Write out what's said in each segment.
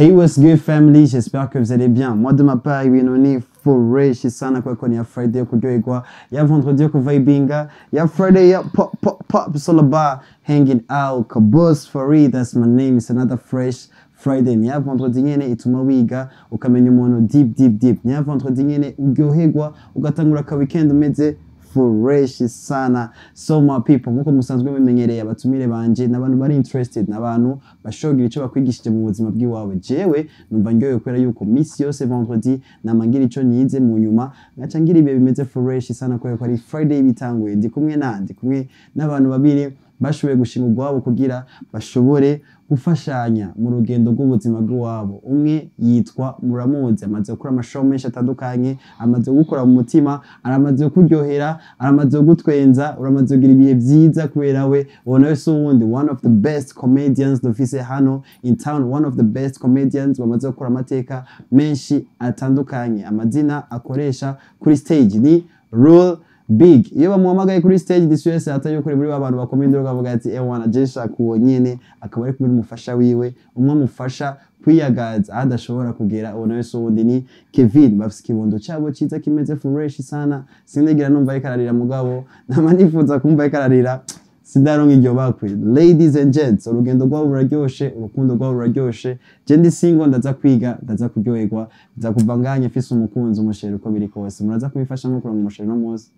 Hey, what's good family? J'espère que vous allez bien. Moi, de ma part, ibintu ni fresh sana kwa ni ya Friday yo kuryoherwa, ya vendredi yo kuvibinga, ya Friday ya pop pop pop. It's all about hanging out. Kabos Farid, that's my name. It's another fresh Friday. Ni ya vendredi nyene ituma wiga ukamenya umuntu deep deep deep. Ni ya vendredi nyene uryoherwa ugatangura ka weekend umeze fresh sana. So my people, nkuko musanzwe mumenyereye, abatumire banje n'abantu bari interested, n'abantu bashobora ico bakwigishije mu buzima bw'iwawe. Jewe numva ndyohewe kubera yuko misi yose vendredi nama ngira ico nize, mu nyuma ngaca ngira ibihe bimeze fresh sana kubera ko ari Friday bitanguye. Ndi kumwe n'abantu babiri bashoboye gushinga urwabo kugira bashobore gufashanya mu rugendo rw'ubuzima bw'iwabo. Umwe yitwa, muramuzi, amaze gukora amashow menshi atandukanye, amaze gukora mu mutima, aramaze kuryohera, aramaze gutwenza, uramaze kugira ibihe byiza kubera we. Uwo nawe si uwundi, one of the best comedians dufise hano in town, one of the best comedians bamaze gukora amateka menshi atandukanye. Amazina akoresha kuri stage ni Rule Big. Iyo bamuhamagaye kuri stage, disi atari yuko muri ba bantu bakomeye induru bavuga ati: "Ewana, je shaka uwo nyene." Akaba ari kumwe n'umufasha wiwe, umwe amufasha kwiyagaza aho adashobora kugera. Uwo nawe si uwundi, ni Kevin. Bafise ikibondo cabo ciza kimeze fresh sana. Sindigira numva ariko ararira, mugabo nama nifuza kumva ariko ararira, sindaronka iryo bakwe. Ladies and gents, urugendo rwabo ruraryoshe, urukundo rwabo ruraryoshe. Je ndi single, ndaza kwiga, ndaza kuryoherwa, ndaza kuva nganye mfise umukunzi, umuchéri. Uko biri kose muraza kubifasha nko kuronka umuchéri no munsi.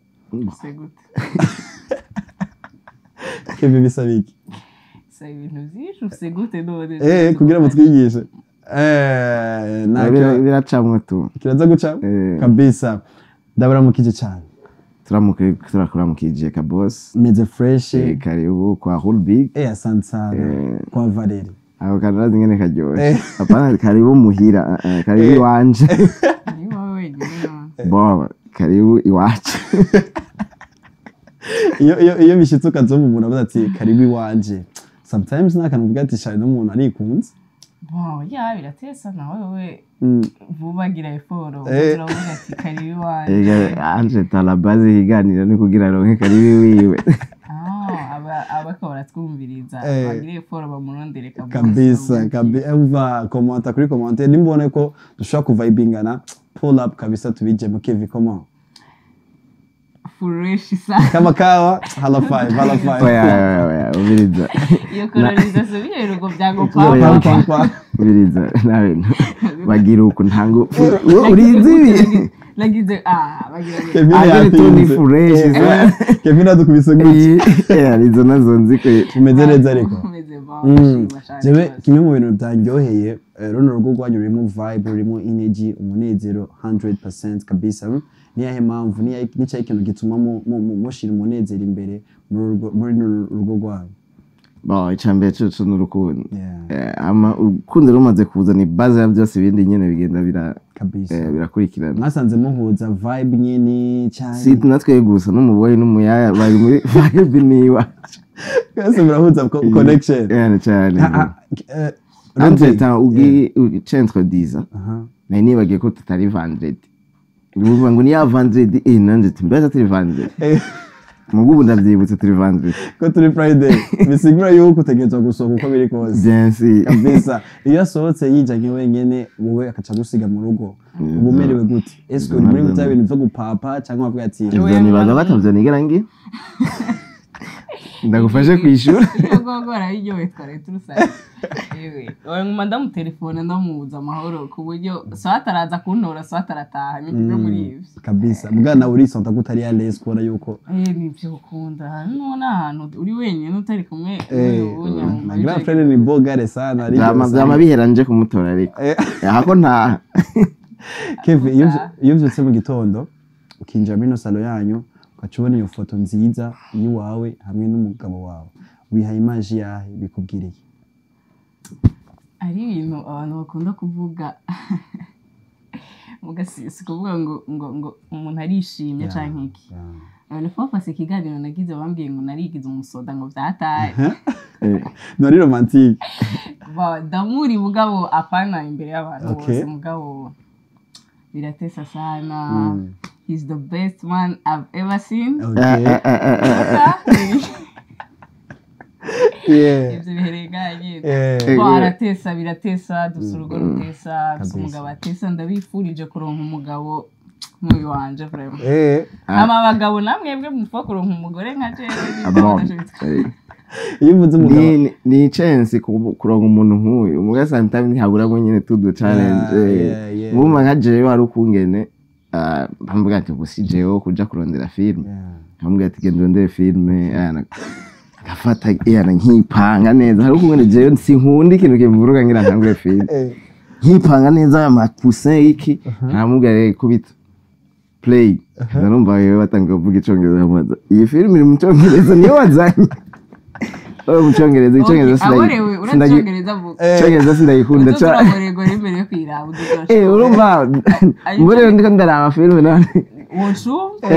Se gute? Kevin, bisaba iki? Se ibintu byinshi ufise gute none? Kugira mutwigishe ntacyo. Biracamwo tu. Kiraza guca. Eh. Kabisa, ndabaramukije cyane. Turamuke, turakuramukije Kabosi. Meze fresh. Karibu kwa Rule Big. Asante sana. Kwa Valeri. Aho kanarazi ngene karyoshe. Eh. Hapana karibu muhira, karibu iwanje. Ni wowe wenyine none? Bo, karibu iwacu. Iyo bishitse ukazumva umuntu avuga ati: "Karibu iwanje," sometimes n'akantu uvuga ati: "Shari n'umuntu arikunze." Bon, ya biratesa nawe wewe. Vuba gira effort. Turavuga ati: "Karibu iwanje." Ega anje tala base ikiganiro ni kugira ronke karibu wiwe. Ah, aba abako baratwumviriza. Bagire effort bamurondere Kabosi. Kabisa kabisa. Umva, commenta kuri commentaire nimbone ko dushobora kuvibingana, pull up kabisa tubijemo. Kevi, comment? Fresh sana. Kama kawa, hala five, hala five. Oya oya oya, umviriza. Iyo colorisation b'ibirugo bya Oya. gopapa. Pam, pam, pam. Umviriza nawe bagira uku ntango urinzi ibi. Nagize ah bagira ngo Kevin Agere tu ni yatinze. fresh. Kevin adukubise gutya. Izo nazo nzi ko Umeze neza ariko? Umeze bon, ndashima cyane Jewe rwose. kimwe mu bintu byanryoheye, runo rugo rwanyu rurimo vibe, rurimo energy, umunezero 100% kabisa. Niyahe mpamvu, nicaye ikintu gituma mushira umunezero imbere muri runo rugo rwanyu? Bon, icambere coco n'urukundo. Yeah. Ama urukundo rumaze kuza ni base ya byose, ibindi nyene bigenda bira Kabisa. Birakurikirana. Mwasanze muhuza vibe nyene cyane? Si natwe gusa, n'umuboyi n'umuyaya bari muri vibe niwacu. Twese murahuza connection. Cyane cyane. Ah, Entre Ruby. temps ugi ucentrediza nari nibagiye ko tutari vendredi. Uvuga ngo ni ya vendredi, nanje ati mbese turi vendredi? Mugu ubu ndavyibutse, turi vendredi. Ko turi Friday bisigura yuko utegerezwa gusohoka uko biri kose. Bien sûr. Kabisa. Iyo asohotse yijanye wenyene, wowe akaca gusiga mu rugo, uba umerewe gute? Ese uri muri bya bintu vyo gupapa cyangwa bavuga ati Ivyo nibaza batavyo nigera ngi ndagufashe kwishura. Iyo gogo araryohe twari turusanye yewe. Oya, nguma ndamutelefona, ndamubuza amahoro ku buryo soit araza kuntora, soit arataha, ni kimwe muri ivyo. Kabisa. Mugana urisanta ko utari à l'aise kubona yuko Nivyo ukunda none ahantu uri wenyine utari kumwe na grand frère ni bogare sana ariko Vyama bihera nje kumutora ariko ahako ntaha. Kevin, iyo uvyutse mu gitondo ukinjira muri ino salon yanyu, ugaca ubona iyo foto nziza y'iwawe hamwe n'umugabo wawe, wihaye image yahe? Bikubwira iki? Ari ibintu abantu bakunda kuvuga muga si kuvuga ngo umuntu arishimye canke iki. Le fois passé ikiganiro nagize bambwiye ngo narigize umusoda ngo vyataye. Nari romantique. Ba, ndamuri mugabo apana imbere y'abantu bose, mugabo biratesa sana. He's the best man I've ever seen. Yeah. Ivyo biherenganye. Eh. Bo aratesa, biratesa, dufise urugo rutesa, dufise Kabisa. umugabo atesa. Ndabifurije kuronka umugabo nk'uyu wanje, vraiment. Hama abagabo namwebwe mupfa kuronka umugore nka jewe. Abon. Iyo uvuze umugabo Ni chance kuronka umuntu nk'uyu umuga, sometimes ntihaburamo nyene tudu challenge. Yeah. Mwumva nka jewe hari ukungene bamubwira ati ubu si jewe kuja kurondera filime, nkamubwira ati genda urondere filime, ngafata yana nkipanga neza. Hari ukungene jewe sinkunda ikintu kimvuruga ngira ntangure filime, nkipanga neza aya makuse iki, nkamubwira rero kubita play, ndarumva wewe batangiye kuvuga icongereza, nkamubaza iyi filime iri mu congereza niyo wazanye? Oh, mu congereza, icongereza Aborewe uracyongereza vuga. Icongereza sindagikunda. Uzo turaborerwa rero imbere yo kwiraba uzo. Urumva mbure ndiko ndaraba filime none Wocumva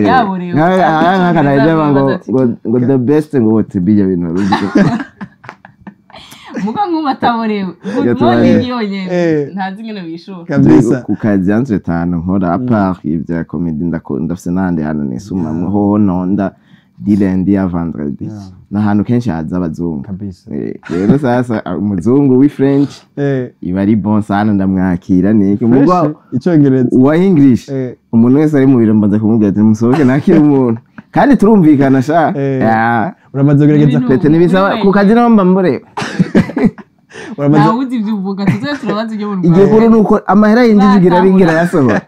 yaborewe. Nk'aka naija ngo ngo the best, ngo what bijya bintu uruzi. Muga nk'ubu ataborewe, good Yatubaye. morning yonyene, ntazi ingene bishura. Kabisa. Ku kazi entre tanu nkora, à part ibya comedy, ndafise n'ahandi hantu nisumamwo hoho nonda du lundi à vendredi, n'ahantu kenshi haza abazungu. Kabisa. Rero sasa umuzungu w'i-French iba ari bon sana, ndamwakira niki Fresh, mugwa icyongereza. Uwa English, umuntu wese ari mu biro mbanza kumubwira ati musohoke nakire umuntu, kandi turumvikana sha. Ya. Uramaze kugerageza Ibintu- Pete ntibisaba ku kazi naho mba mbureba. Uramaze Ntawuzi ibyo uvuga, tuze turabaza ibyo mu Rwanda. Igikuru ni uko amahera yinjije igira bingira yasohora.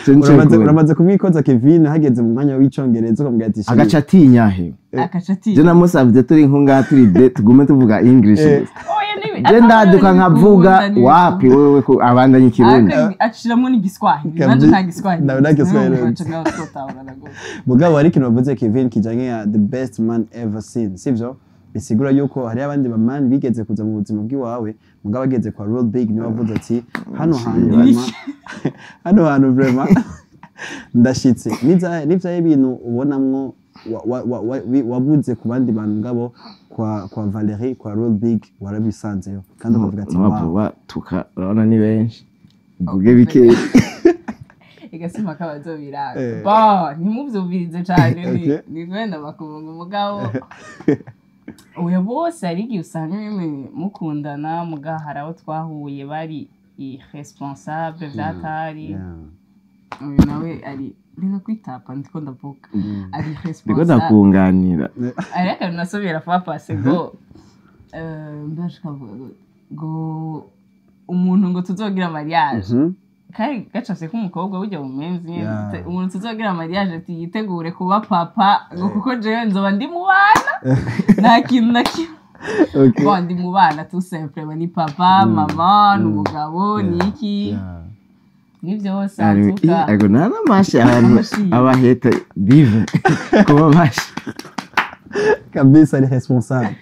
Ico nico gikuru. Uramaze kumwikoza Kevin hageze mu mwanya w'icyongereza ukamubwira ati "Shiri." Agaca atinya he. Agaca atinya. Je namusavye turi nko turi de tugume tuvuga English gusa. Oya, Je ndaduka nkavuga wapi, wewe ko abandanya ikirundi. Aciramo n'igiswahili. Kabisa. Nanje nta giswahili. Nawe nta giswahili Urumva uzi. nca ngaho twotahurana gose. Mugabo hari ikintu bavuze Kevin kijanye ya the best man ever seen, sivyo? Bisigura yuko hari abandi bamani bigeze kuza mu buzima bw'iwawe, mugabo ageze kwa Real Big niwe wavuze ati hano hantu vraiment, hano hantu vraiment ndashitse. Nivyaye ibintu ubonamwo wabuze ku bandi bantu, ngabo kwa Valerie, kwa Real Big warabisanzeyo kandi ukavuga ati wow. Batuka urabona ni benshi, uvuge bikeya. Igasima k'abazobiranga. Eh. Bo ntimuvyumvirize cane, ni ni kwenda makungu. Mugabo oya, bose hari igihe usanga nyene mukundana, muga hari abo twahuye bari irresponsable vyatari. Uyu nawe ari, reka kwitapa, ndiko ndavuga ari Ndiko responsable. ndakunganira. Ariko akantu nasubira fa pase ngo mbashaka kuvuga ngo umuntu ngo tuzogira mariage, kari gacafye k'umukobwa burya bumenzi nyene. Umuntu tuzogira mariage ati yitegure kuba papa, ngo kuko jewe nzoba ndi mu bana, nta kintu na kimwe. Bon, ndi mu bana tout simplement, ni papa, mama, ni umugabo, ni iki, ni byose antuka. Ariko nta n'amashi ahantu Amashi. Abaheta dive kuba amashi. Kabisa, ari responsable.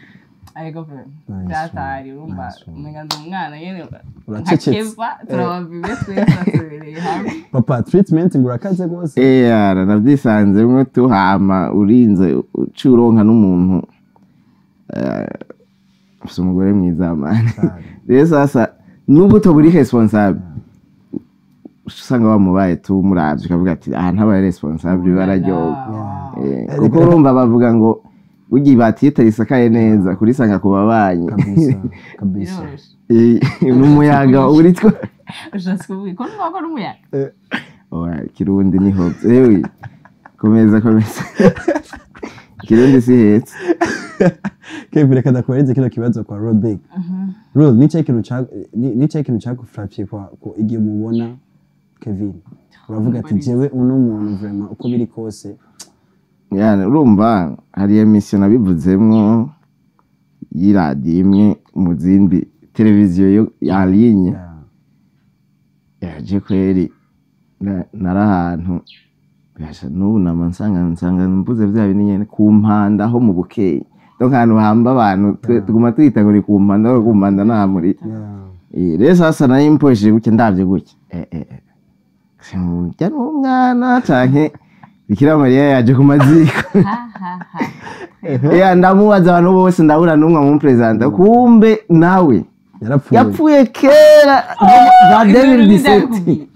Ariko pe Nice. byatari, urumva Nice one. umenga ndi umwana nyene nka Uracecetse. Keva, turababibe twese tubereye hamwe. Papa treatment ngo urakaze rwose. Eyara navyisanzemwo tuhama urinze uca uronka n'umuntu, ufise umugore mwiza mani. Rero sasa nubwo utoba uri responsable, usanga wamubaye tu, umuravye ukavuga ati aha ntabaye responsable bararyoha. Kuko urumva bavuga ngo burya ibati iyo utarisakaye neza kurisanga ku babanyi. Kabisa kabisa. Biroroshe. N'umuyaga uritwa. Ushatse kuvuga ko nuvuga ko n'umuyaga. Oya, kirundi niho ewe, komeza komeza, kirundi si hetse. Kevin, reka ndakubaze kino kibazo kwa Road Big Road. Ni cyahe kintu cyagufrapye kwa ko igihe mubona Kevin uravuga ati jewe uno muntu vraiment uko biri kose? Yani urumva hari emission nabivuzemwo y'iradiyo imwe mu zindi televiziyo yo en ligne. Yaje kweri nari ahantu birasha n'ubu nama nsanga mvuze vya bindi nyene ku mpanda ho mu bukeye, donc ahantu hamba abantu tuguma twita ngo ni ku mpanda, ariko ku mpanda nta muri. Rero sasa nari mposhije gutya, ndavye gutya, njya n'umwana canke Bikira Mariya yaje ku maziko. Ha ha ha. Ndamubaza abantu bose, ndabura n'umwe amumpresenta, kumbe nawe yarapfuye. Yapfuye kera za Ibyo bintu 2017. ndabikubwiye.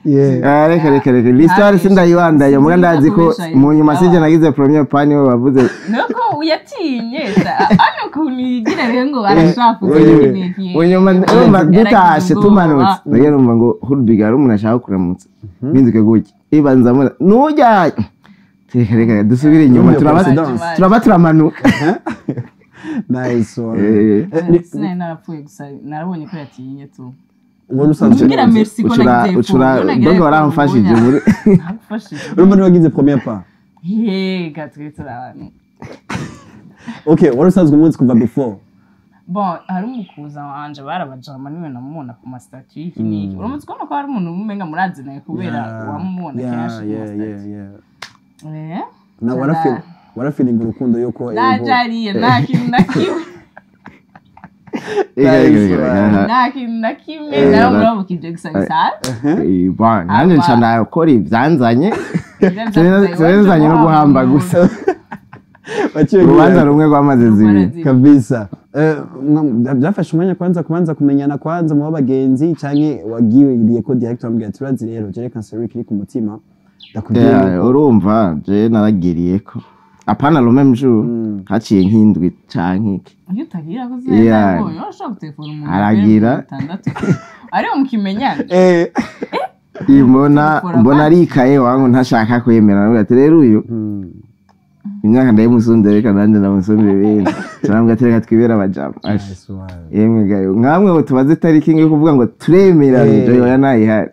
Yeah. Reka reka reka l'histoire sindayibandanya muga ndazi ko mu nyuma sije nagize premier pas niwe bavuze nuko uyatinye ano ukuntu yigira rero ngo arashafuza mu nyuma urumva dutashe tumanutse ndagira numva ngo Hulbig ari umuntu ashaka kuramutsa mpinduke gutya ibanza mura nujya reka reka dusubire inyuma turaba turamanuka. Nice one. Sinari narapfuye gusa narabonye ko yatinye tu. Wari usanzwe Ngira merci ko nagize ucura donc waramfashije muri urumva niwagize premier pas. Yega twe turabana. Okay, wari usanzwe umunsi kuva before. Bon, hari umukuza wanje barabajama niwe namubona ku ma statut y'iki n'iki. Uramutse ubona ko hari umuntu umenga murazinaye kubera wamubona kenshi ku ma statut. Na warafeeling urukundo yuko najariye nta kintu na kimwe. Nta kintu na kimwe naramurabukije gusa bisa. Bon, nanjye nca ndakora ibyanzanye. Sinzanye no guhamba gusa. Urubanza rumwe rwamaze zibiri. Kabisa. Byafashe umwanya kwanza kubanza kumenyana kwanza mu bagenzi canke wagiye ko director ambwira ati urazi rero je reka nsubire kiri ku mutima. Urumva je naragiriye ko apana le même jour haciye nk'indwi canke iki. Iyo utagira ko zirabonye urashobora gutelefona umuntu aragira ari mukimenyana. Mbona arikaye wangu ntashaka kwemera navuga ati rero uyu imyaka ndayimusumbe reka nanjye ndamusumbe ibindi turambwira ati reka twibere abajama. Yemwe gayo nkamwe tubaze itariki ngiye kuvuga ngo turemera oya nayihari.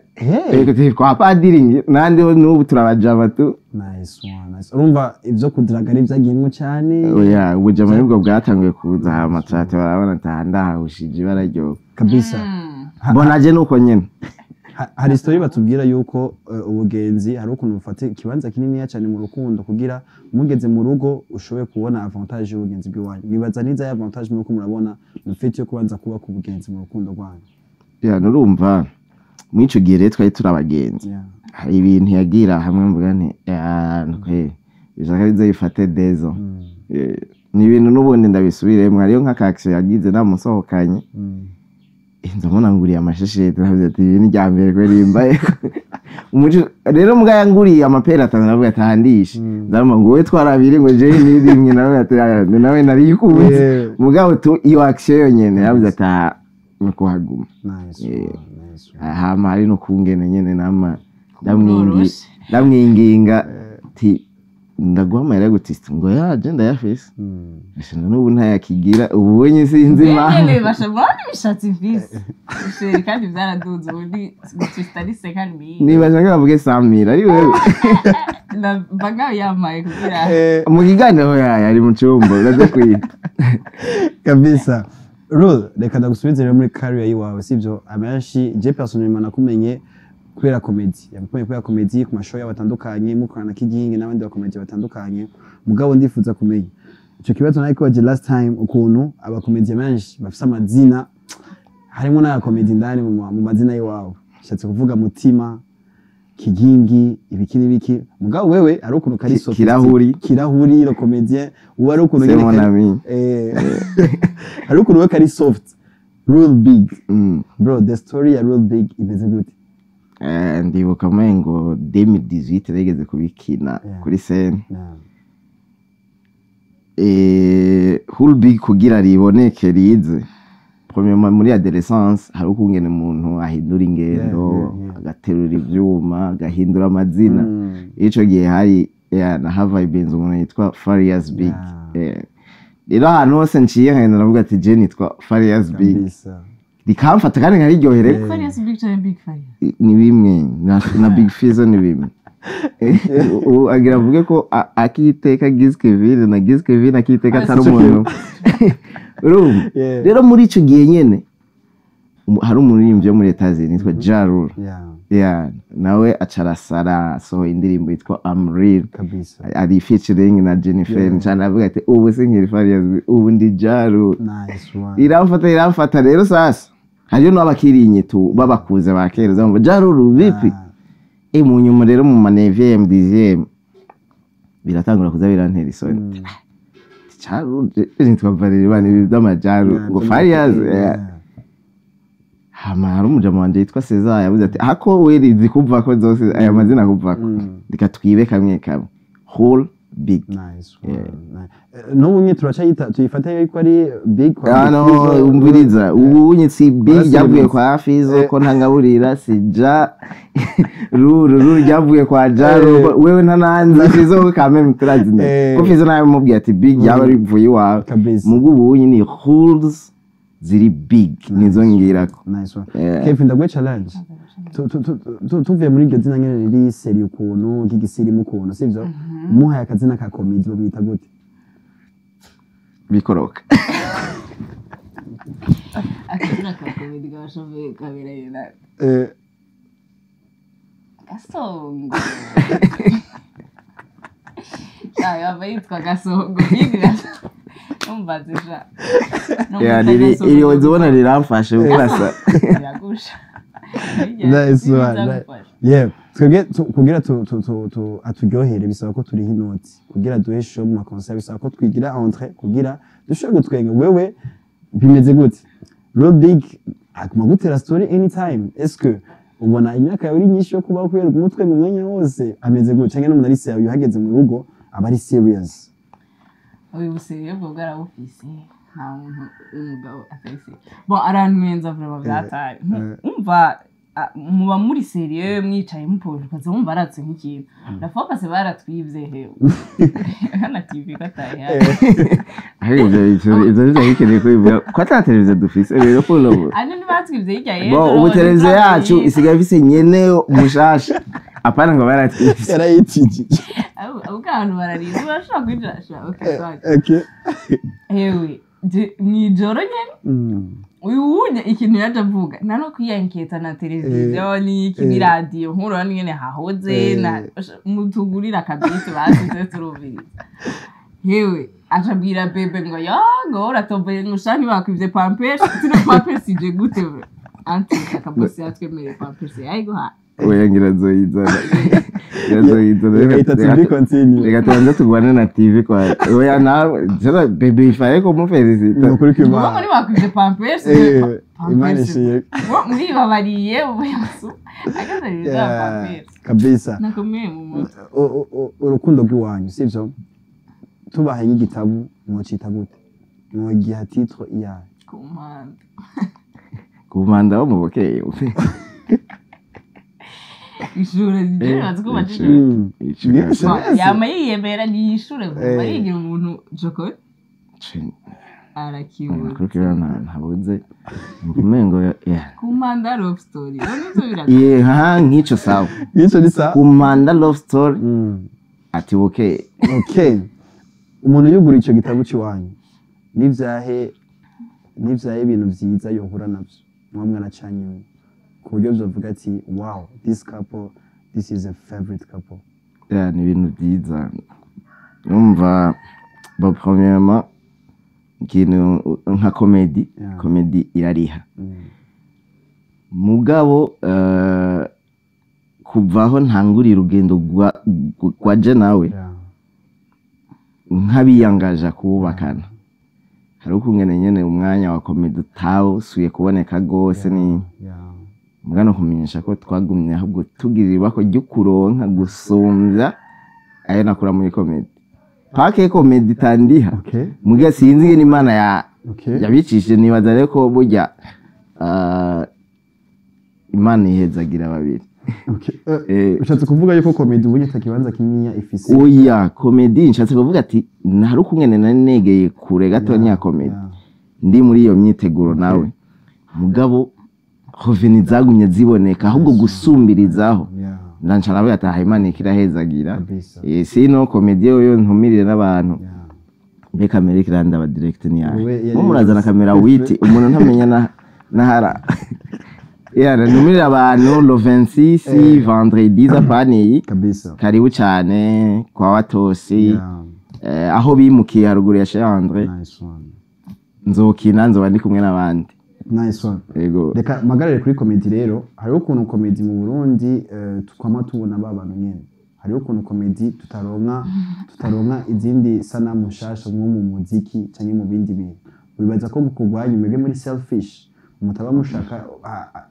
Reka kwa padiri nandi n'ubu turabajama tu. Nice one, nice. Urumva ivyo kudraga ari byagiyemwo cyane. Oya ubujama nibwo bwatanguye kuza hama turate barabona ndahahushije ibararyoha kabisa. Mbona je nuko nyene. Hari story batubwira yuko ubugenzi hari ukuntu bufate ikibanza kinini cyane mu rukundo kugira mugeze mu rugo ushoboye kubona avantage y'ubugenzi bw'iwanyu. Nibaza niza avantage nuko murabona mufite yo kubanza kuba ku bugenzi mu rukundo rwanyu. Ya nurumva muri ico gihe rero twari turabagenzi. Hari ibintu yagira hamwe mvuga nti nukwe bishaka bize bifate dezo. Ni ibintu n'ubundi ndabisubiremwe hariyo nka action yagize namusohokanye. Ndabona nguriye amashesheti navuze ati ibi ni rya mbere kweri mbaye. Rero mbwa yanguriye amapera atanu navuga ati ahandishe. Ndamubwira ngo wowe twarabiri ngo jewe ni rimwe nawe ati nawe narikunze. Mugabo tu iyo action yonyene yavuze ati nukuhaguma. Hama hari no kungene nyene nama ndamwinginga ati ndaguha amahera gutista ngo yaje ndayafise. N'ubu ntayakigira ubu wenye sinzi impamvu. Nyene bashobora imishatsi mfise. Kandi byaraduze ubu gutista ari 50,000. Niba nshaka bavuge 100,000 ari wewe. Mbaga yamaye kugira mu kiganiro yari mu cyumba uraze kwita. Kabisa. Rule reka ndagusubize rero muri career yiwawe sivyo abenshi je personnellement nakumenye kubera comedy yamukumenye kubera comedy ku mashow y'abatandukanye mukorana na Kigingi n'abandi ba comedy batandukanye mugabo ndifuza kumenya ico kibazo nariko waje last time ukuntu aba comedy benshi bafise amazina harimo n'aya comedy ndani mu mazina yiwawe shatse kuvuga Mutima Kigingi ibiki n'ibiki mugabo wewe ari ukuntu kari so kirahuri le comédien ou ari ukuntu nyene ari ukuntu we kari soft real big. Bro the story ya real big imeze gute? Ndibuka mengo 2018 nageze kubikina kuri scène. Whole big kugira riboneke rize premièrement muri adolescence hari ukungene umuntu ahindura ingendo agaterura ivyuma agahindura amazina. Ico gihe hari na Harvey Benz umuntu yitwa Farious Big. Rero ahantu hose nciye nkagenda ndavuga ati je nitwa Farious Big. Rikamfata kandi nkariryohere. Farious Big cyangwa Big Farious ni bimwe na Big Fizzo ni bimwe. Agira avuge ko akiteka Giskevin na Giskevin akiteka atari umuntu. Urumva rero muri ico gihe nyene hari umuririmbyi wo muri Etazi yitwa Ja Rule. Nawe acarasara so indirimbo yitwa I'm Real kabisa ari featuring na Jennifer cyane avuga ati ubu sinkiri Farious ubu ndi Ja Rule. Nice one. Iramfata rero sasa hariyo n'abakirinye tu babakuze bakereza ngo Ja Rule vipi. Mu nyuma rero mu maneviem 10e biratangura kuza birantera isoni. Ja Rule nitwa Valeri bani by'amajaru ngo Farious. Hama hari umujama wanje yitwa Cesar yavuze ati hako werizi kuvako zose aya mazina kuvako, reka twibe kamwe kamwe, Whole Big. Nice one. Nice. N'ubu nyine turacayita, tuyifata yuko ari Big kwa Ah, no. Big Fizzo. Umviriza, ubu nye si Big. Warasimbutse. Ryavuye kwa Fizo ko ntangaburira, si ja ruru ruru ryavuye kwa ja. Ruru, wewe ntananzi Fizo kame turazina ko Fizo nawe mubwiye ati Big yaba rivuye iwawe. Kabisa. Mugu ubu nye ni rules ziri big, nizo ngirako. Nice one. Yeah. Kevin, ndaguhe challenge. Tuvuye muri iryo zina nyene riri seri ukuntu ry'igisirimu ukuntu, sivyo? Muhaye akazina ka comedy bamwita gute? Bikoroka. Akazina ka comedy k'abashoferi kaberanye na Gasongo. Sha, yaba yitwa Gasongo, Big Gasongo. Umva sha. Yeah, iri ubona riramfashe kurasa. Iragusha. Nice one. Yeah, twebwe kugira aturyohere bisaba ko turiha inoti, kugira duhe show mu maconcert bisaba ko twigira entrée kugira dushobore gutwenga. Wewe bimeze gute? Real Big aguma gutera story anytime. Est-ce que ubona imyaka yawe iri myinshi yo kubaho kubera umutwe mu mwanya wose ameze gute, cyangwa n'umuntu ari serious uhageze mu rugo aba ari serious? Uyu buseriye bwo bwarabufise, nta muntu w'umugabo atari sérieux. Bon, arantwenza vraiment byatari. Umva, muba muri sérieux mwicaye mupoje, ukaza wumva aratse nk'ikintu. La fois passée baratwivye, hewe hana TV ko atari hano. Ariko ivyo biba bikeneye kubivuga ko ata televiziyo dufise rero kuno ubu. Ano ntibatwivye hirya y'ejo. Bon, ubu televiziyo yacu isigaye ifise nyeneyo mushasha, apana ngo baratwivye. Yarayitijije. Ahubwo abantu bararinze bashobora kwinjira sha, okay, sorry. Okay. Hewe mw'ijoro nyene uyu wunye ikintu yaje avuga nta no kwiyanketa na televiziyo n'iki n'iradiyo nkuru nyene hahoze na mutugurira akabisi basize turumviriza. Hewe acabwira bébé ngo yo ngo uratomboye ngo sha ntibakwivye Pampers, tino Pampers ije gute bro? Anti akabosi yatwemereye Pampers yayiguha. Oya, ngira nzoyizana, ngira nzoyizana. Reka itatu be continue. Reka tubanze turwane na TV kwa oya nawe jana bébé ifaye ko mufelicita. Ni ukuri ngo kw'Imana. Ntibakwivye Pampers. Imana ishiye. Muribabariye ubuyasu ageze rero Pampers. Kabisa. Nakomeye mu mutwe. Urukundo rw'iwanyu, sivyo? Tubahaye nk'igitabo mwocita gute, mwogiha titre iyahe? Ku mpande. Ku mpanda wo mu bukeye. Ishure ribaza ko bajije. Yes. Yama yiyemera ni ishure vuba yigira umuntu joko arakiwe. Kuri kera ntabuze umengo yeah. Ku mpanda love story none ivyo biraga. Yeah, ha nk'ico sawa. Yico ni sawa. Ku mpanda love story ati bukeye. Okay, umuntu yugura ico gitabo c'iwanyu, n'ivyahe ibintu vyiza yohura navyo muba mwaracanye ku buryo vyovuga ati wow, this couple, this is a favorite couple? Yeah, ni ibintu byiza. Numva ba premièrement ikintu nka comedy, comedy irariha. Mugabo kuvaho ntangurira urugendo rwa je nawe nk'abiyangaja kuwubakana, hari ukungene nyene umwanya wa comedy utawusuye kuboneka gose ni mugano kumenyesha ko twagumye ahubwo tugirira ibako ryo kuronka gusumbya ayo nakura muri comedy pake comedy itandiha. Muga sinzi ingene Imana ya yabicishije, nibaza rero ko burya Imana ihezagira babiri. Okay. Ushatse kuvuga yuko comedy ubu ata kibanza kininiya ifise? Oya, comedy nshatse kuvuga ati ntari ukungene nari negeye kure gato ya comedy ndi muri iyo myiteguro nawe, mugabo revenu zagumye ziboneka ahubwo gusumbirizaho. Ndanca nawe ataha Imana ikirahezagira. Kabisa. Sino comedy yoyo ntumirire n'abantu. Mbe kamera ikirandaba direct ni yawe. Wewe, Mwo murazana kamera witi umuntu ntamenya na nahara. Yeah, ntumirire abantu le 26 vendredi zapani. Kabisa. Karibu cyane kwa Watosi. Aho bimukiye haruguru ya Chez Andre. Nice one. Nzokina, nzoba ndi kumwe n'abandi. Nice one. Yego. Reka magarare kuri comedy rero. Hariho ukuntu comedy mu Burundi twama tubona ba bantu nyene, hariho ukuntu comedy tutaronka izindi sanamu nshasha nko mu muziki canke mu bindi bintu. Wibaza ko kurwanya mwebwe muri selfish Mutaba mushaka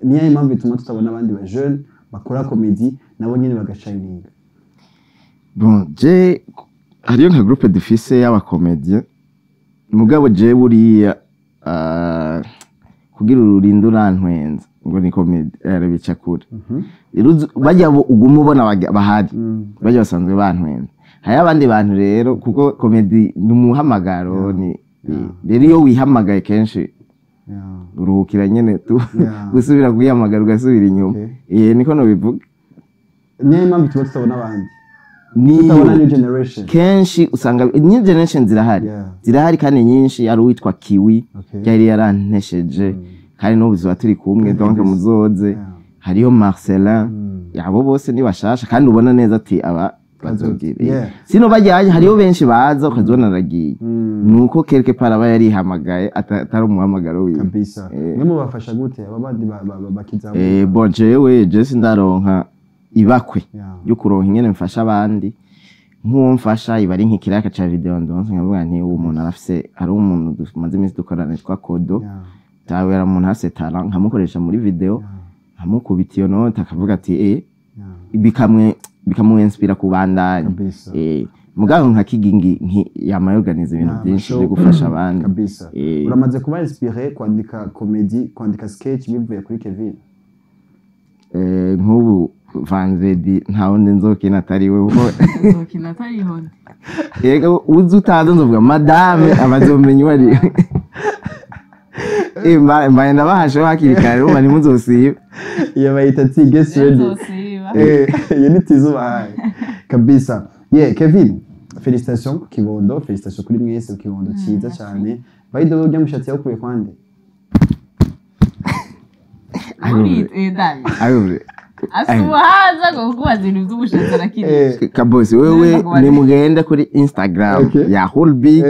niyo impamvu ituma tutabona abandi ba jeune bakora comedy nabo nyene bagashininga? Bon, je hariyo nka groupe dufise y'abacomédien, mugabo je buriya kugira ururinde urantwenza ngo ni comedy bica kure. Rero bajya uguma ubona bahari bajya basanzwe bantwenza. Hariyo abandi bantu rero, kuko comedy ni umuhamagaro, ni rero iyo wihamagaye kenshi uruhukira nyene tu gusubira kuyihamagara ugasubira inyuma. Niko nobivuga. Niyo impamvu tuba tutabona abandi, Niyo tutabona new generation. Kenshi usanga new generation zirahari, zirahari kandi nyinshi. Ari uwitwa Kiwi, yari yarantesheje kandi n'ubu tuba turi kumwe, donc muzoze. Hariyo Marcelin, abo bose ni bashasha kandi ubona neza ati aba bazogira. Sino bajyanye, hariyo benshi baza ukazibona aragiye, nuko quelque part aba yarihamagaye, atari umuhamagaro wiwe. Kabisa. Mwe mubafasha gute aba bandi bakizamuka? Bon, jewe je sindaronka ibakwe yo kuronka ingene mfasha abandi. Nk'uwo mfasha iba ari nk'ikiraka ca video ndonse, nkavuga nti uwo muntu arafise, hari umuntu tumaze iminsi dukorana yitwa Kodo, tawe yari umuntu afise talent, nkamukoresha muri video, nkamukubita iyo note akavuga ati bikamwe bikamuinspira kubandanya. Mugabo nka Kigingi yama yorganiza ibintu byinshi byo gufasha abandi. Kabisa. Uramaze kuba inspiré kwandika comedy, kwandika sketch bivuye kuri Kevin? Nk'ubu vendredi nta wundi nzokina atari we, kuko Nzokina atariho ndi. Yego, uzi utazi nzovuga madame abazomenya uwo ari we. Mbaye ndabahasheho hakiri kare, urumva ntimuzosibe. Iyo bayita ati get ready. Nzosiba. Iyo ni tizo ubahaye kabisa. Yeah, Kevin, félicitations ku kibondo, félicitations kuri mwese ku kibondo cyiza cyane. By the way, urya mushatsi yawukuye kwande? Muri David Ayo, asuhaza ngo kubaza ibintu by'ubushatsi arakiri. Kabosi wewe, nimugende kuri Instagram ya Holbig,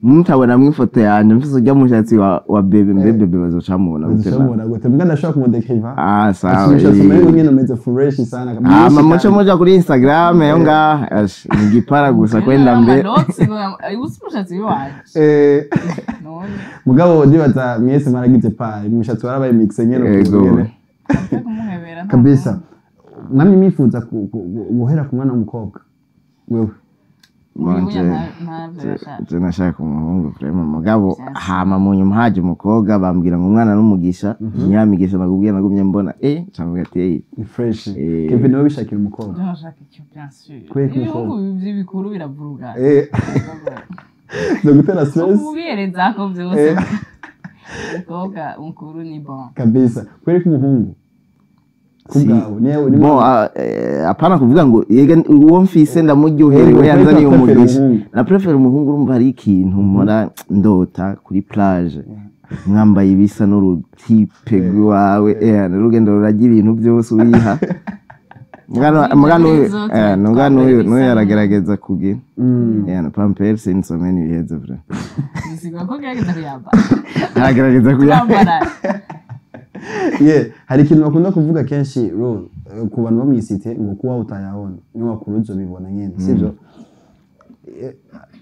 mutabonamwo ifoto yanje mfise urya mushatsi wa bebe, mbe bebe bazocamubona gute na? Uzamubona gute? Mbwa ndashobora kumudekriva. Ah, sawa. Umushatsi umengo nyene umeze fresh sana. Hama muce muja kuri Instagram yo ngaha, ash, ni igipara gusa kwenda mbere. Usi umushatsi wanje none. Mugabo ndibaza mwese mwaragize pa umushatsi warabaye mix nyene ukuntu nyene. Aza kumuhebera nta. Kabisa. Mwamye mwifuza guhera ku mwana w'umukobwa wewe? Bon, Uyu ntavyo yashaka. Je nashaka umuhungu vraiment, mugabo hama mu nyuma haje umukobwa, bambwira ngo umwana n'umugisha, nyamigisha nakubwiye nagumye mbona cavuga ati Ni fresh. Kevin nawe bishakira umukobwa? Je nashaka icyo, bien sûr. Kubera ko Ibihugu umukobwa. by'ibikuru biravuruga. Zo gutera stress. Umubiherezako byose. Umukobwa mukuru ni bon. Kabisa. Kubera ko umuhungu kubwawe niwe ni Bon, apana kuvuga ngo yega uwo mfise ndamuryoherewe yanzaniye Kubera ko umugisha. umuhungu. Na préfère umuhungu. Urumva hari ikintu mpora ndota kuri plage mwambaye ibisa n'urutipe rwawe, n'urugendo rurajya ibintu byose uwiha. Mugano n'uyu n'uyu aragerageza kugira na pampers une semaine ibiheze vrai. Bisigura ko gerageza kuyambara. Aragerageza kuya Kwambara. Yeah, hari ikintu bakunda kuvuga kenshi ro ku bantu bo mw'isite ngo kuba utayabona niyo wakuru uzobibona nyene, sivyo?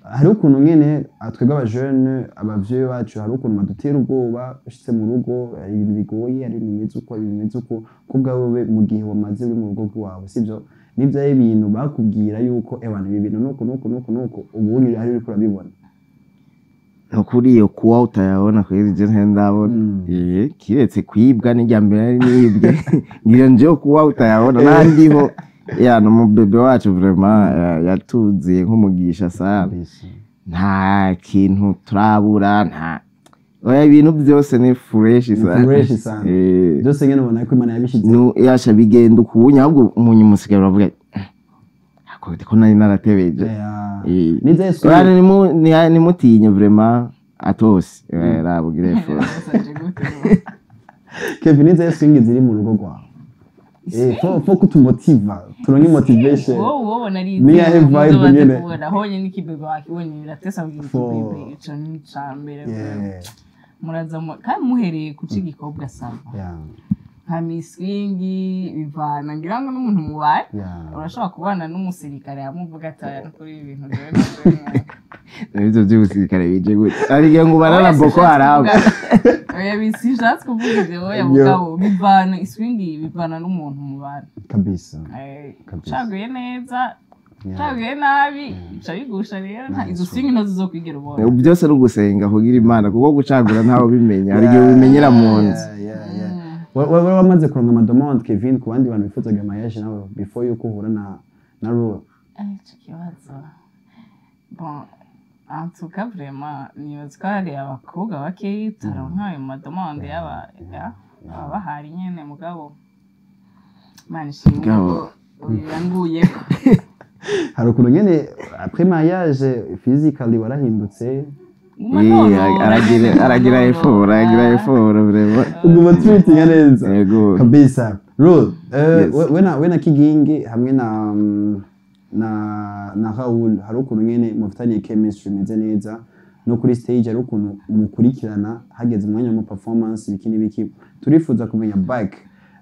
Hari ukuntu nyene twebwe abajene abavyeyi bacu hari ukuntu badutera ubwoba ushitse mu rugo, hari ibintu bigoye, hari ibintu bimeze uko, hari ibintu bimeze uko. Ko ubwawe mu gihe wamaze uri mu rugo rwawe, sivyo, nivyo ari ibintu bakubwira yuko ewana ibi bintu nuko nuko nuko nuko, ubu hari uriko urabibona? Nukuri iyo kuwa utayabona kwezi je ntendabona. Kiretse kwibwa n'irya mbere nari nibwe ngira nje kuwa utayabona nandiho ya no mu bebe wacu vraiment yatuziye nk'umugisha sana, nta kintu turabura, nta oya, ibintu byose ni fresh sana. Fresh sana. Byose nyene ubona ko Imana yabishize. Yasha bigenda ukunya, ahubwo umunyu musigaye uravuga ako ko nari naratebeje. Nize Yesu. Oya, nimutinye vraiment atose rabugire fo. Basaje gute? Kevin, nize swing ziri mu rugo rwawe. Faut ko tumotiva, turonke motivation. Wowe ubona ari Ni yahe vibe nyene? Kubona honye n'ikibebe wakibonye biratesa kugira ikibebe, ico ni ica mbere. Muraza kandi muhereye ku c'igikobwa sava nka miswingi bivana ngira ngo n'umuntu mubaye. Urashobora kubana n'umusirikare yamuvuga ati aya kuri ibi bintu jewe navyo. Nibyo by'ubusirikare bije gute? Ari ngo barara Boko Haram. Oya, bishatse kuvuga ivyo, oya, mugabo bivana iswingi, bivana n'umuntu mubana. Kabisa. Kabisa. Caguye neza, caguye nabi, bica bigusha rero izo swingi ntazo uzokwigera ubona. Byose ni ugusenga kugira Imana, kuko gucagura ntawe ubimenya, hari igihe ubimenyera mu nzu. Wewe wamaze kuronka ama demande, Kevin, ku bandi bantu bifuzaga mariage nawe before yuko uhura na Rule? Ico kibazo, bon, en tout cas vraiment nibaza ko hari abakobwa bakeyi tutaronka ayo ma demande y'aba baba bahari nyene, mugabo Imana ishimwe Mugabo. ko uyu yanguyeko. Hari ukuntu nyene après mariage physically warahindutse. Nguma Eh, nonora aragira nyene, aragira nonora. effort, aragira effort vraiment. Uguma tweetinga neza. Yego. Kabisa. Rule, Yes. we na Kigingi hamwe na Raoul, hari ukuntu nyene mufitaniye chemistry imeze neza no kuri stage, hari ukuntu mukurikirana hageze umwanya mu performance, ibiki n'ibiki. Turifuza kumenya back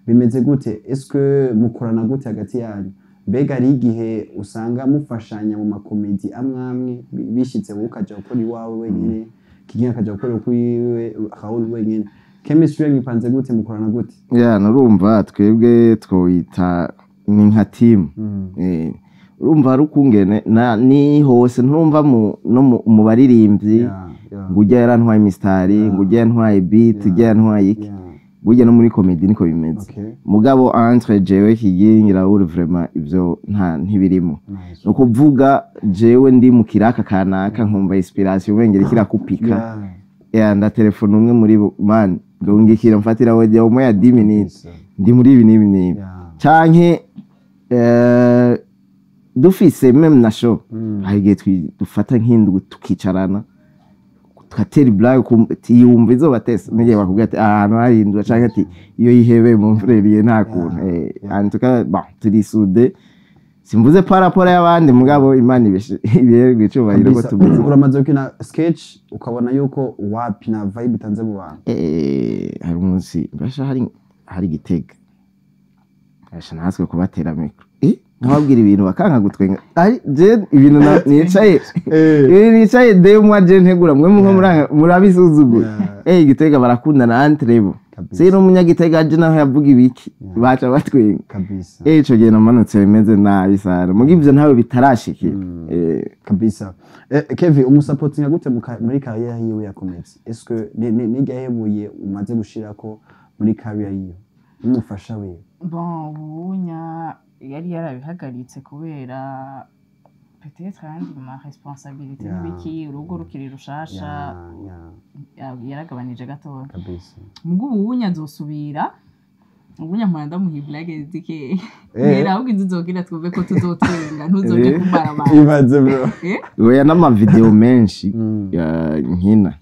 bimeze gute, est-ce que mukorana gute hagati yanyu? Mbega hari igihe usanga mufashanya mu ma comédie amwe amwe, bishitse wowe ukaja gukora iwawe wenyine, Kigingi akaja gukora ukwiwe, Raoul wenyine? Chemistry yanyu ipanze gute? Mukorana gute? Ya, nurumva twebwe twita ni nka team. Urumva hari ukungene na ni hose, nturumva mu no mu baririmbyi ngo ujya yarantwaye imisitari, ngo ujya yantwaye beat, ujya yantwaye iki. Burya no muri comedy niko bimeze. Mugabo entre jewe, Kigingi, Raoul, vraiment ivyo nta ntibirimo. Nice. Ni ukuvuga jewe ndi mu kiraka kanaka, nkumva inspiration wengera ikirakupika, ya, ndatelefona umwe muri bo: "Man, ndungikira, mfatira audio umwe ya 10 minutes, ndi muri ibi n'ibi n'ibi." Canke dufise même na show, hari igihe dufata nk'indwi tukicarana, tugatera blague, yumva izobatesa n'igihe bakubwira ati ahantu hahindura, canke ati iyo yihebeye mu mfureriye nta kuntu. En tout cas, bon, turi soudés, simvuze par rapport y'abandi, mugabo Imana ibiherwe icubahiro ko Kabisa. tumeze. Uramaze gukina sketch ukabona yuko wapi na vibe itanze mu bantu? Hari umunsi mbasha hari Gitega, asha natwe kubatera micro, nkababwira ibintu bakanka gutwenga. Ari je ibintu nicaye, ibintu nicaye de moi je ntegura, mwe mwe murabisuzugura. Gitega barakundana entre bo. Se n'umunyagitega aje naho yavuga ibiki, baca batwenga. Ico gihe namanutse bimeze nabi sana, muga ivyo ntawe bitarashikira. Kabisa. Kevin, umusapotinga gute muri carrière yiwe ya comedy? Est-ce que ni gahebuye umaze gushirako muri carrière yiwe, umufasha wiwe? Bon, ubunya yari yarabihagaritse kubera peut-être ayandi ma responsabilité n'ibiki, urugo rukiri rushasha. Yaragabanije gatoya. Mugo ubunya azosubira, ubunya mpora ndamuha blague zike mbera, ahubwo inzu uzogira twumve ko tuzotwenga, ntuzoje kumara abantu. Ibaze, bro. Oya, n'amavideo menshi nkina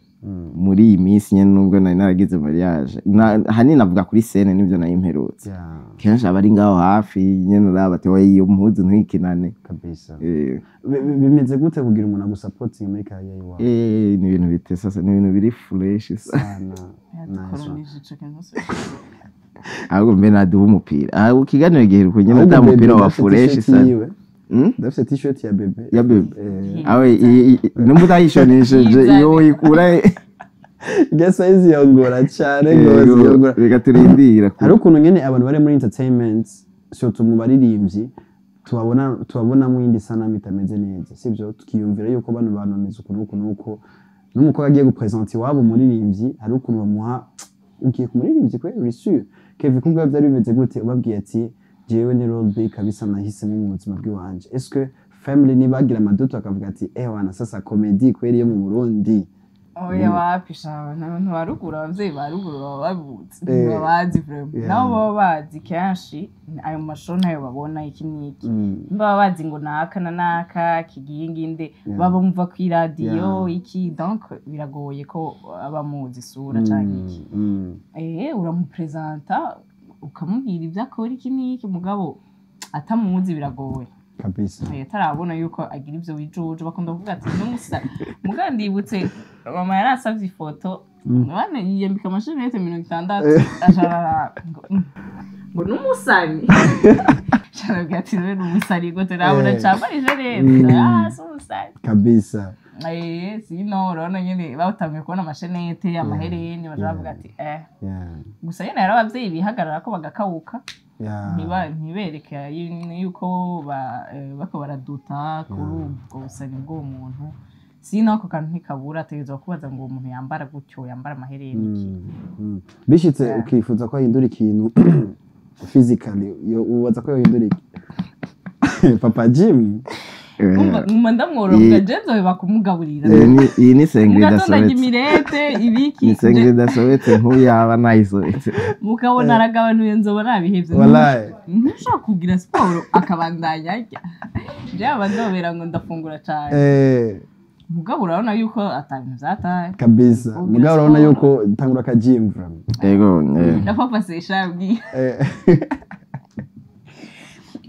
muri iyi minsi nyene, nubwo nari naragize mariage, hanini avuga kuri scène, nivyo nari mperutse. Kenshi aba ari ngaho hafi nyene, uraba ati: "Oya, iyo mpuzu ntuyikinane." Bimeze gute kugira umuntu agusapotinga muri carrière yiwawe? Ni ibintu bitesa, ni ibintu biri fresh Sana. Nice one. Yadukoronije ico kintu. Ahubwo mbe naduha umupira, ahubwo ikiganiro giheruka nyene Ahubwo ata Bebe, mupira wa ndafise fresh t-shirt sana. yiwe. Ndafise t-shirt ya Bebe. Ya Bebe? Awe nimba utayishonesheje Yizane. iyo uyikura? Irya size yongora cyane gose, yongora. Reka turindira. Hari ukuntu nyene abantu bari muri entertainment, surtout mu baririmbyi, tubabonamo iyindi sanamu itameze neza, sibyo? Tukiyumvira yuko bano bantu bameze uku n'uku n'uku, n'umukobwa agiye gupresenta iwabo umuririmbyi, hari ukuntu bamuha: "Ugiye ku muririmbyi kweri, uri sûr?" Kevin, kubwa byari bimeze gute ubabwiye ati: "Jewe ni Roll B kabisa nahisemo mu buzima bw'iwanje"? Est-ce que family nibagira amaduto akavuga ati: "Eh wana, sasa comedy kweri yo mu Burundi"? Oya, wapi sha, abantu ba ruguru, abavyeyi ba ruguru baba babuzi, ntibabazi vraiment. Nabo baba bazi kenshi ayo mashusho ntayo babona, iki n'iki. Baba bazi ngo naka na naka kigiye nginde, baba bumva kw'iradiyo iki, donc biragoye ko aba muzi isura canke iki. Uramupresenta ukamubwira ibyo akora, iki n'iki, mugabo atamuzi biragoye. Atarabona yuko agira ivyo bijuju bakunda kuvuga ati n'umusa. Mugabo ndibutse mama yarasavye ifoto bane, yiyambika amashenete 60, acarara ngo ngo n'umusani, carabwira ati: "Rero n'umusani gute?" Nabona cambara ishenete, ah, si umusani. Kabisa. Sino urabona nyene batanguye kubona amashenete, amahereni, baja bavuga ati gusa nyene hari abavyeyi bihagarara ko bagakawuka, ntibereke yuko bako baraduta kuri ubwo busani bw'uwo muntu. Sino ako kantu ntikabura, ategerezwa kubaza ngo uwo muntu yambara gutyo, yambara amahereni iki. Bishitse ukifuza ko ahindura ikintu physically, ubaza ko yohindura iki? Papa Jim. Nguma ndamworoga, je nzoheba kumugaburira. Iyi ni sengeri Mugatonda idasobetse. Imirete ibiki. Ni sengeri idasobetse, nk'uyaba nayisobetse. Mukabona aragabanuye, nzoba nabihevye. Wallahi. Ntushobora kugira siporo akabandanya arya. Jewe ndobera ngo ndafungura cane. Mugabo urabona yuko ata bintu vyataye. Kabisa. Ugira Mugabo urabona siporo. yuko tangura ka gym from. Ego. Na papa seshabwiye.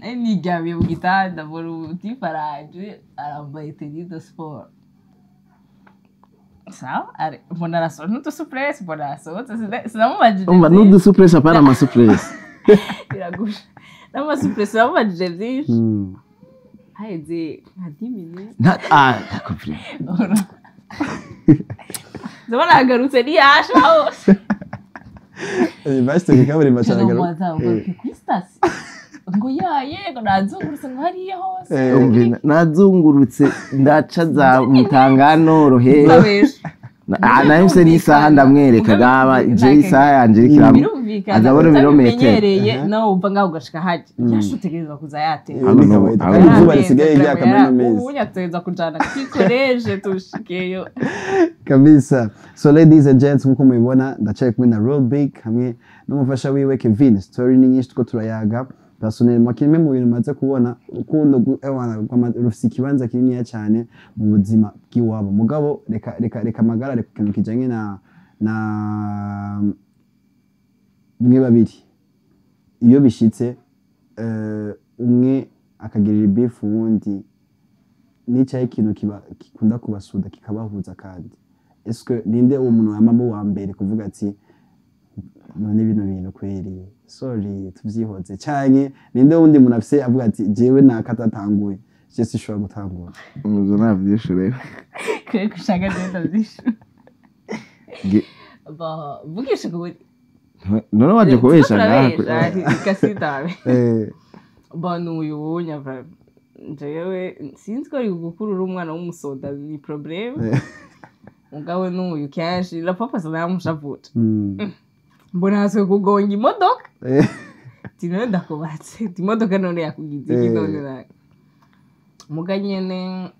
Niryamiye mu gitanda, mbona umutipe araje, arambaye tenue de sport. Sawa, mbona arasohotse n'udusupresi, mbona arasohotse, sinamubajije Umva vyinshi. N'udusupresi, apana amasupresi. Biragusha. N'amasupresi sinamubajije vyinshi. Haheze nka 10 minutes. Ndakubwira. Ndabona agarutse ntiyasha hose. Bashyize ku kaburimbo cyane. Ndamubaza ngo kuri sitasiyo, ngo ya yego, nazungurutse ngo hariya hose. Umva, nazungurutse ndaca za Mutangano rohe. Ndabesha. Nayo mse n'isaha ndamwereka gaba je isaha yanje iriko Birumvikana. azabona ibirometero. Utabimenyereye nawe wumva ngaho ugashika hajya yasha, utegerezwa kuza yatera. Ni kawaida. Kandi izuba risigaye ryaka muri ino minsi. Ubu nyategerezwa kujana kwikoreje tushikeyo. Kabisa. So ladies and gents, nkuko mubibona ndacaye kumwe na Roll Big hamwe n'umufasha wiwe Kevin. Story ni nyinshi two turayaga. Personnellement, kimwe mu bintu maze kubona, urukundo ewana, rufise ikibanza kininiya cyane mu buzima bw'iwabo. Mugabo reka reka reka amagarare ku kintu kijanye na mwe babiri. Iyo bishitse umwe akagirira ibifu uwundi, nicaye ikintu kiba gikunda kubasuda kikabahuza, kandi eske ninde uwo muntu yamamo wa mbere kuvuga ati none bino bintu kweri sorry tuvyihoze, canke ninde wundi muntu afise avuga ati jewe nakatatanguye, je sishobora gutangura? Umuzo navyishure. Kwe gushaka genda byishu. Vugisha ukuri. None waje kubesha ngaha? Kasitabe. Bon, uyu wunya jewe sinzi ko ari gukura uri umwana w'umusoda ni problème. Mugabo n'uyu kenshi la papa sinamushavuta. Mbona haswe kugonga imodoka. Ati none ndakubatse, ati imodoka none yakugize iki? None na muga nyene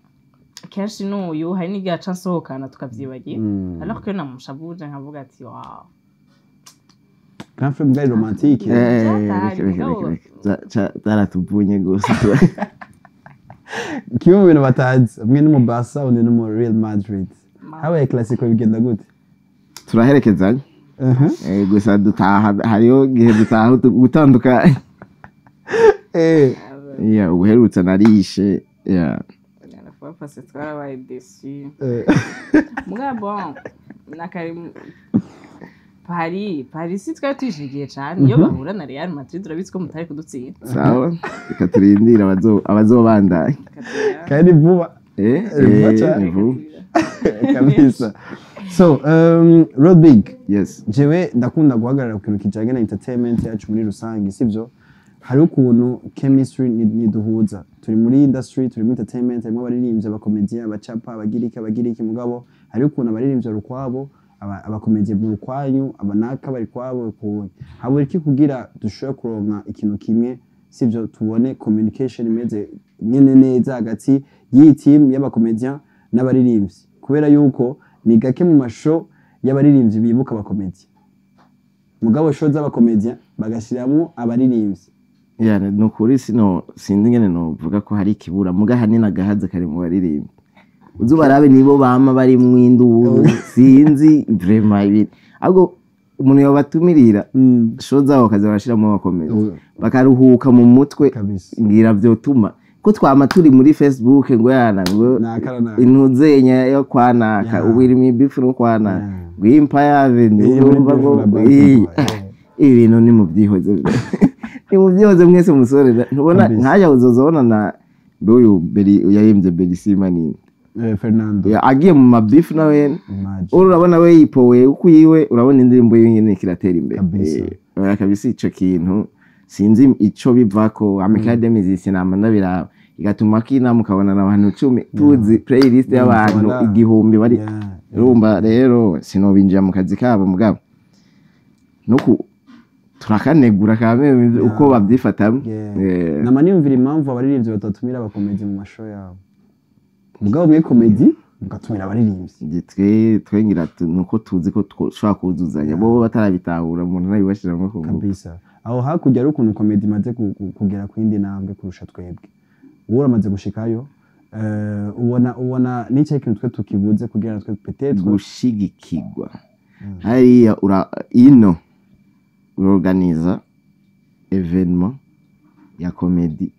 kenshi n'uyu hari n'igihe aca nsohokana tukavyibagira, alors que namushavuje nkavuga ati wow. Grand frère bwari romantique. Vyatari, Reka, reka, mugabo. Reka, reka. Zaratuvunye gose. Kimwe mu bintu batazi, umwe ni mu Barca, undi ni mu Real Madrid. Habaye Clasico bigenda gute? Turaherekezanya. Gusa dutaha, hariho igihe dutaha gutandukanye. Yeah, ubuherutse narishe, yeah. La fois passée twarabaye déçus. Muga bon, nakari Paris si twari tuyishigiye cane iyo bahura na Real Madrid, urabizi ko mutari kudutsinda. Sawa, reka turindire abazobandanya. Kandi vuba. Vuba cane. Ni vuba. Kabisa. So Road Big, Yes. jewe ndakunda guhagarara ku kintu kijanye na entertainment yacu muri rusange, sivyo? Hari ukuntu chemistry niduhuza, turi muri industry, turi muri entertainment, harimo abaririmbyi, abakomedian, abacapa, abagiriki, abagiriki, mugabo hari ukuntu abaririmbyi bari ukwabo, abakomedian mu ukwanyu, abanaka bari kwabo ukuntu habura iki kugira dushobore kuronka ikintu kimwe, sivyo? Tubone communication imeze nyene neza hagati y'iyi team y'abakomedian n'abaririmbyi, kubera yuko ni gake mu mashow y'abaririmbyi bibuka abakomedian, mugabo show z'abakomedian bagashiramwo abaririmbyi. Yeah, ni ukuri sino sinzi ingene novuga ko hari ikibura, muga hanini agahaza kari mu baririmbi. Uzi ubarabe nibo bama bari mw'induru, sinzi vraiment ibintu ahubwo umuntu yobatumirira show zabo bakaza barashiramo abakomedi, bakaruhuka mu mutwe. Kabisa. Ngira vyotuma ko twama turi muri Facebook ngo yana ngo Naka na naka. Intuzenya yo kwanaka, ubu iri mw'ibifu no kwanaka, ngo Empire Avenue, Iri muri urumva beef ngo na Bantu Boy, ibintu ni mubyihoze mwese musore, ntubona Kabisa. nkajya uzozobona na mbe uyu Beri yaririmbye Berisima ni Fernando. Agiye mu mabifu nawe. Imagine. Urabona we yipowe uko yiwe, urabona indirimbo yiwe nyene kiratera imbere. Kabisa. Oya kabisa, ico kintu sinzi ico bivako. Amicale des Musiciens nama ndabiraba, igatuma kina mukabona n'abantu 10, tuzi playlist y'abantu Voilà. 1000 bari. Urumva rero sinobinjira mu kazi kabo, mugabo nuku turakanegura kame uko babyifatamo. Nama niyumvira impamvu abaririmbyi batatumira abakomedi mu mashow yabo, mugabo mwe komedi mugatumira abaririmbyi. Twe ngira nuko tuzi ko dushobora kuzuzanya, bo batarabitahura, umuntu nabibashiramo ku ngufu. Kabisa, aho hakurya ari ukuntu komedi imaze kugera ku yindi ntambwe kurusha twebwe. Wowe uramaze gushikayo, ubona n'icyo kintu twe tukibuze kugira twe peut-être? Gushigikirwa hariya ura ino urorganiza événement ya komedi,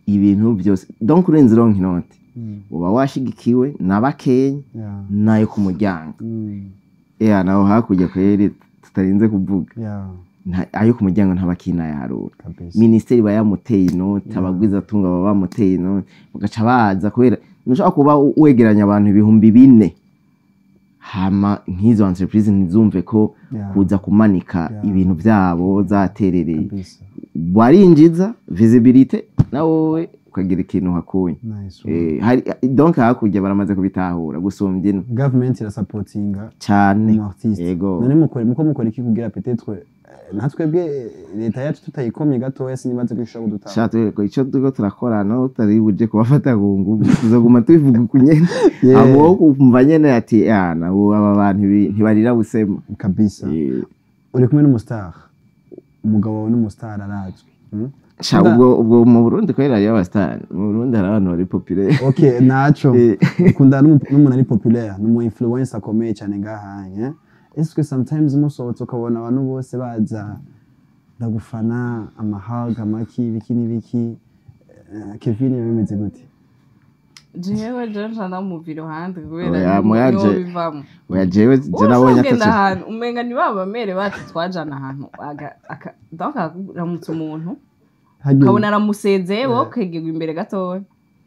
ibintu byose, donc urenze uronka inoti, uba washigikiwe na bakenya nayo ku muryango. Naho hakurya kweri tutarinze kuvuga, ayo ku muryango ntabakinayaharura. Minisiteri iba yamuteye inoti, abagwizatunga baba bamuteye inoti, bagaca baza, kubera ntushobora kuba wegeranya abantu 4000 hama nk'izo entreprise ntizumve ko kuza kumanika ibintu byabo zaterereye. Warinjiza visibilité, na wowe ukagira ikintu hakuye. Nice. Hari donc hakurya baramaze kubitahura gusumbya ino. Government irasupportinga Cyane. umu artiste. Yego. None muko mukora iki kugira peut-être natwebwe leta yacu tutayikomye gatoya, sinibaze ko ishobora kudutanga? Sha, ko icyo turiko turakora no tutari buje kubafata ku nguvu, tuzoguma tubivuga uku nyene. Abo kumva nyene ati yana ubu aba bantu ntibarira busema. Kabisa. Uri kumwe n'umustar, umugabo wawe n'umustar arazwi. Sha, ubwo mu Burundi kwera hariyo abastar, mu Burundi hari abantu bari populaire. Okay, naco ukunda n'umuntu ari populaire, n'umu influencer akomeye cyane ngaha, eh? Est-ce que sometimes musohotse ukabona abantu bose baza ndagufana, amahaga amaki, ibiki n'ibiki, Kevin bimeze gute? Jewe je nca ndamuva iruhande kubera Oya, muyaje. niwo bivamo. Oya, jewe je nabonye Ugenda ataco. ahantu umenga ni ba bamere bacu twajana ahantu donc akaramutsa umuntu, ukabona aramusezeye, wowe ukegerwa imbere gatoya,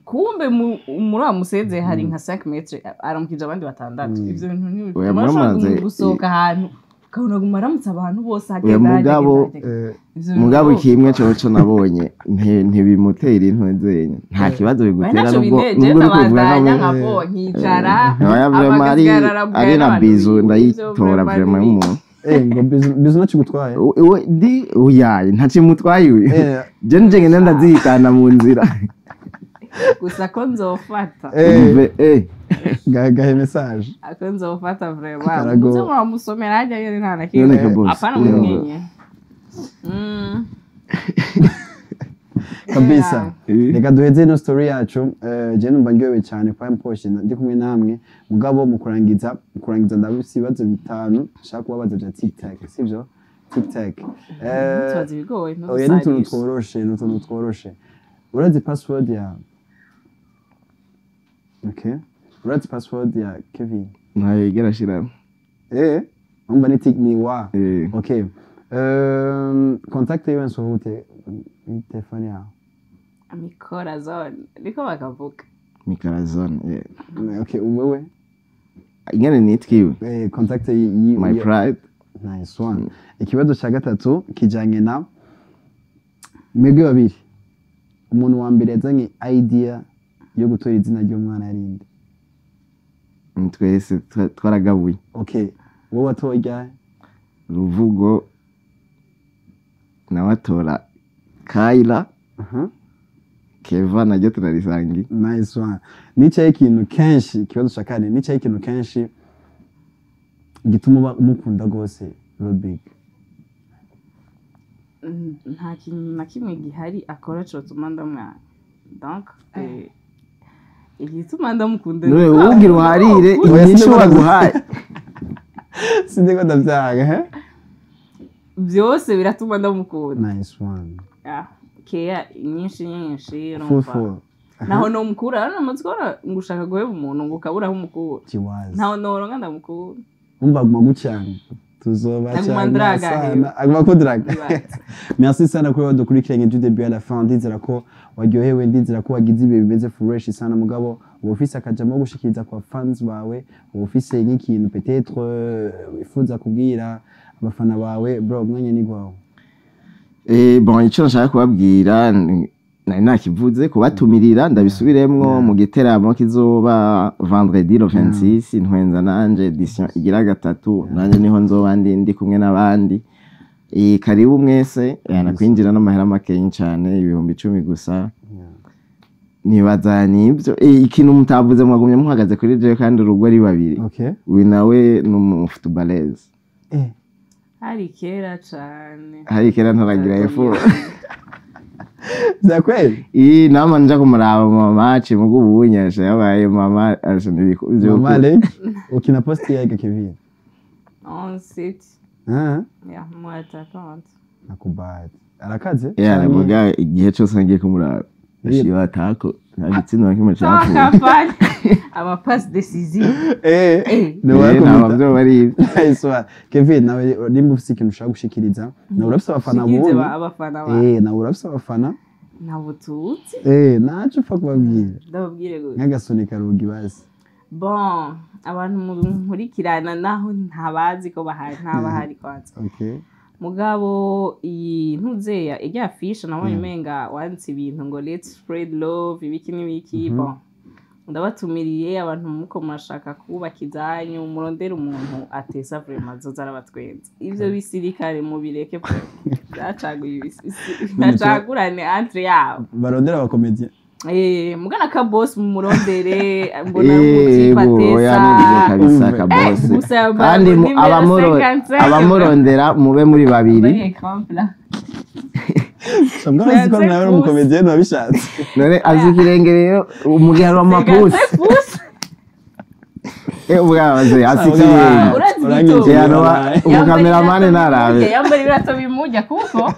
kumbe muri wa musezeye hari nka 5 metres aramukije abandi batandatu. Ivyo bintu Oya, ntibituma ushobora gusohoka ahantu ukabona aguma aramutsa abantu bose, Oya, agenda agenda. Ivyo bintu mugabo kimwe coco nabonye ntibimutera intozenya, nta kibazo bigutera. Ntaco Nubwo binteje. nubwo uri kubivuga Ndabandanya nkawe. nkavo nkicara. Oya, vraiment ari na bizu ndayitora vraiment nk'umuntu. Ngo bizu bizu ntacyo gutwaye? We di uyaye ntacimutwaye uyu. Je nje ngenda ndazihitana mu nzira. Gusa ko nzofata. Umve, Gahe message. Ako nzofata vraiment. Karago. Muze muramusomera hajya nyene, nta na None kimwe. ke boss. Apana mumwenye. Kabisa. Yeah. Reka duheze ino story yacu. Je numva ndyohewe cyane kwa mposhe ndi kumwe namwe, mugabo mu kurangiza ndabise ibibazo bitanu nshaka kubabaza bya TikTok, sivyo? TikTok. Tubaza ibigoye. Oya, ni utuntu ntudusarishe. tworoshe, ni utuntu tworoshe. Urazi password ya, okay, urazi password ya Kevin? Ntayo yigera ashiramo. Umva ni tik ni wa. Okay, contact yiwe nsohute telefone yawe. Mikorazone niko bakavuga. Mikarazone. Okay, wewe? Ingene nitwiwe? Contact My pride. Nice one. Ikibazo cya gatatu kijanye na mwebwe babiri: umuntu wa mbere yazanye idea yo gutora izina ry'umwana yarinde? Twese twaragabuye. Okay, wowe watoye ryari? Ruvugo nawe atora Kayira. Keva naryo turarisangiye. Nice one. Nicaye ikintu kenshi, ikibazo cya kane, nicaye ikintu kenshi gituma uba umukunda rwose Rodbig? Nta kintu na kimwe gihari akora cotuma ndamwanga, donc igituma ndamukunda None wubwira uharire Oya, inyishu sinzi ko baguhaye. Sinzi ko ndabyanga, he? Byose biratuma ndamukunda. Nice one. Ah, keya nyinshi nyinshi, Full urumva. full. Naho nomukura hano namaze kubona ngo ushaka guheba umuntu ngo ukabura aho umukura. Kiwazi. Ntaho noronka ndamukura. Umva, aguma gucyanga tuzoba Aguma cyane ndraga, sana. hewe. Aguma kudraga. Right. Merci sana kuri wadukurikiranye du début à la fin. Ndizera ko waryohewe, ndizera ko wagize ibihe bimeze fresh sana, mugabo Uba ufise akajambo ko gushikiriza kwa fans bawe, uba ufise nk'ikintu peut-être wifuza kubwira abafana bawe, bro, umwanya ni gwawe. Bon, icyo nashaka kubabwira nari nakivuze kubatumirira, ndabisubiremwo mu giteramo kizoba vendredi le 26, Ntwenza Nanje édition igira gatatu. Nanje niho nzoba ndi kumwe n'abandi. Karibu mwese, yana kwinjira n'amahera makeyi cane, 10,000 gusa. Nibaza nibyo. Ikintu mutavuze, mwagumye muhagaze kuri jewe kandi urugo ari babiri. Uyu nawe ni umufutubaleze. Hari kera cane. Hari kera ntaragira efo. Za kweli? Iyi nama nja kumuraba mu match mugu ubunyasha yabaye mama asha nibiko. Mama Lake, ukina poste yake Kevin? On sit. Ah. Yeah, mu attaquant. Nakubali. Arakaze? Yeah, navuga igihe cyose ngiye kumuraba. Ashiba atako nta gitsina na kimwe cyapfuye. Kampani. Ama passe décisive. Ni Eh, nta byo bari ibyo. Iswa. Kevin, nawe nimba ufise ikintu ushaka gushikiriza, nawe urafise abafana Shikirize bunye. Abafana ba. Nawe urafise abafana. Ntabwo tuzi. Naco upfa kubabwira. Ndababwire gute? Nk'agasunika rugi basi. Bon, abantu nkurikirana naho ntabazi ko bahari, ntabahari kwanza. Mugabo iyi ntuzeya ijya afisha nabonye umenga wanditse ibintu ngo let's spread love ibiki n'ibiki. Bon, ndabatumiriye abantu muko murashaka kubaka izanyu, murondere umuntu atesa vraiment azoza arabatwenza. Ivyo bisirikare mubireke vraiment. Byacaguye bacagurane entre yabo. Barondera abakomediye. Mugana ka boss mumurondere, mbona Eh, umutipe bo, oya, nibyo atesa. kabisa Umve. kabose. Gusa yambara Kandi nimero 55. Abamurondera mube muri babiri. Bari exemple. Shamwa uzi ko nawe uri umukomediye ntiwabishatse. None azi ikirenge rero umugihe w'amapusi. 55 pouces. Ubwabaze asi ikirenge. Urazi Urangije. igituma. Ya, umukameramani narabe. Yambara ibirato bimujya kuko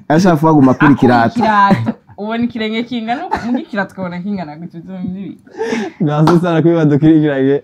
Ashaka aguma kuri kirato. ikirato. Ubona ikirenge kingana uko, muga ikirato ukabona kingana gutyo, ibyo ni bibi. Ngaho sana kubiba dukurikiranye.